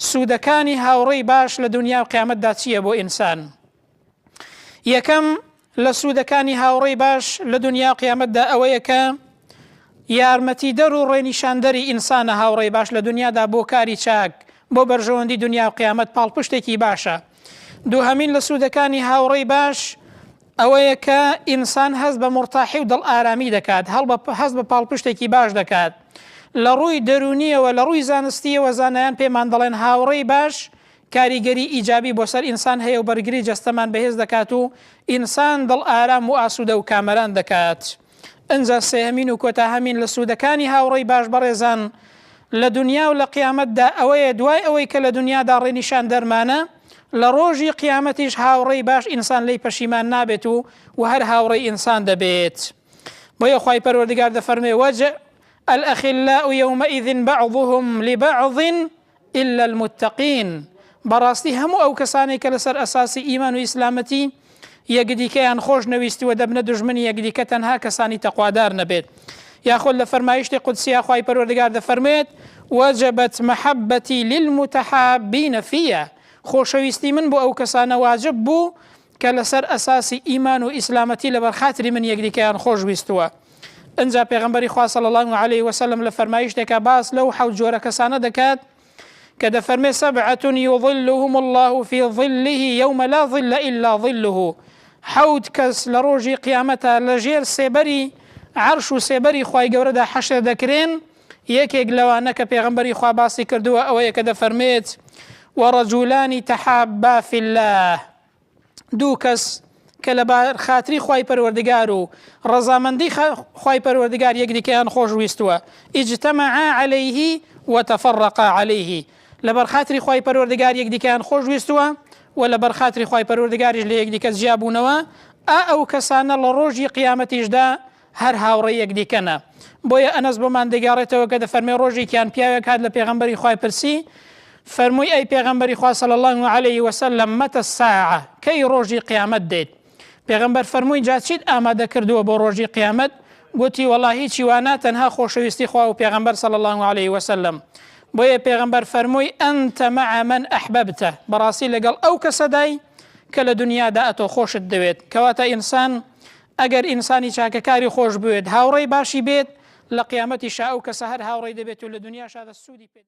سوودەکانی هاوڕێی باش لە دونیا و قیامەتدا چییە بۆ ئینسان؟ یەکەم لە سوودەکانی هاوڕێی باش لە دونیا و قیامەتدا ئەوەیە کە یارمەتیدەر و ڕێنیشاندەری ئینسانە هاوڕێی باش لە دونیادا بۆ کاری چاک بۆ بەرژەوەندی دونیا و قیامەت پاڵپشتێکی باشە دووهەمین لە سوودەکانی هاوڕێی باش ئەوەیە کە ئینسان هەست بە مورتاحی و دڵ ئارامی دەکات، هەست بە پاڵپشتێکی باش دەکات. لە ڕووی دەروونییەوە، لە ڕووی زانستییەوە زانایان پێمان دەڵێن هاوڕێی باش کاریگەری ئیجابی بۆ سەر ئینسان هەیە و بەرگری جەستەمان بەهێز دەکات و ئینسان دڵ ئارام و ئاسوودە و کامەران دەکات. ئنجا سێهەمین و کۆتاهەمین لە سوودەکانی هاوڕێی باش بەڕێزان لە دونیا و لە قیامەتدا ئەوەیە دوای ئەوەی کە لە دونیادا ڕێنیشاندەرمانە لە ڕۆژی قیامەتیش هاوڕێی باش ئینسان لێی پەشیمان نابێت و و هەر هاوڕێی ئینسان دەبێت بۆیە خوای پەروەردگار دەفەرموێ وەج الأخلاء يومئذ بعضهم لبعض الا المتقین، بەڕاستی هەموو ئەو کەسانەی کە لەسەر ئەساسی ئیمان و ئیسلامەتی یەکدیکەیان خۆش نەویستووە دەبنە دوژمنی یەکدیکە تەنها کەسانی تەقوادار نەبێت. یاخود لە فەرمایشتی قودسیا خوای پەروەردگار دەفەرموێت، وجبت محبتی للمتحابین فیە، خۆشەویستی من بۆ ئەو کەسانە واجب بوو کە لەسەر ئەساسی ئیمان و ئیسلامەتی لەبەر خاتری من یەکدیکەیان خۆش ویستووە. ئنجا پێغەمبەری خوا صلی اللە علیە وسلم لە فەرمایشتێکا باس لەو حەوت جۆرە کەسانە دەکات کە دەفەرمێ سبعة یظلهم اللە فی ظله یوم لا ظل الا ظله حەوت کەس لە ڕۆژی قیامەتا لە ژێر سێبەری عەرش و سێبەری خوای گەورەدا حەشر دەکرێن یەکێک لەوانە کە پێغەمبەری خوا باسی کردووە ئەوەیە کە دەفەرمێت ورجلان تحابا فی الله دوو کەس کە لە بار خاتری خوای پەروەردگار و ڕەزامەندی خوای پەروەردگار یەکدیکەیان خۆش ویستووە اجتمعا علیه وتفرقا علیه لەبەر خاتری خوای پەروەردگار یەکدیکەیان خۆش ویستووە و لەبەر خاتری خوای پەروەردگاریش لە یەکدیکە جیا بوونەوە ئا ئەو کەسانە لە ڕۆژی قیامەتیشدا هەر هاوڕێی یەکدیکەنە. بۆیە ئەنەس بۆمان دەگێڕێتەوە کە دەفەرمێ ڕۆژێکیان پیاوێک هات لە پێغەمبەری خوای پرسی فەرمووی ئەی پێغەمبەری خوا صلی اللە علیه وسلم متى الساعە کەی ڕۆژی قیامەت دێت؟ پێغەمبەر فەرمووی جا چیت ئامادە کردووە بۆ ڕۆژی قیامەت؟ گوتی وەڵا هیچی وا نا تەنها خۆشەویستی خوا و پێغەمبەر صلی اللە علیه وسلم. بۆیە پێغەمبەر فەرمووی انت مع من احببت بەڕاستی لەگەڵ ئەو کەسەدای کە لە دنیادا ئەتۆ خۆشت دەوێت. کەواتە ئینسان ئەگەر ئینسانی چاکەکاری خۆش بوێت هاوڕێی باشی بێت لە قیامەتیشا ئەو کەسە هەر هاوڕێی دەبێت و لە دنیاشا دە سوودی پێ.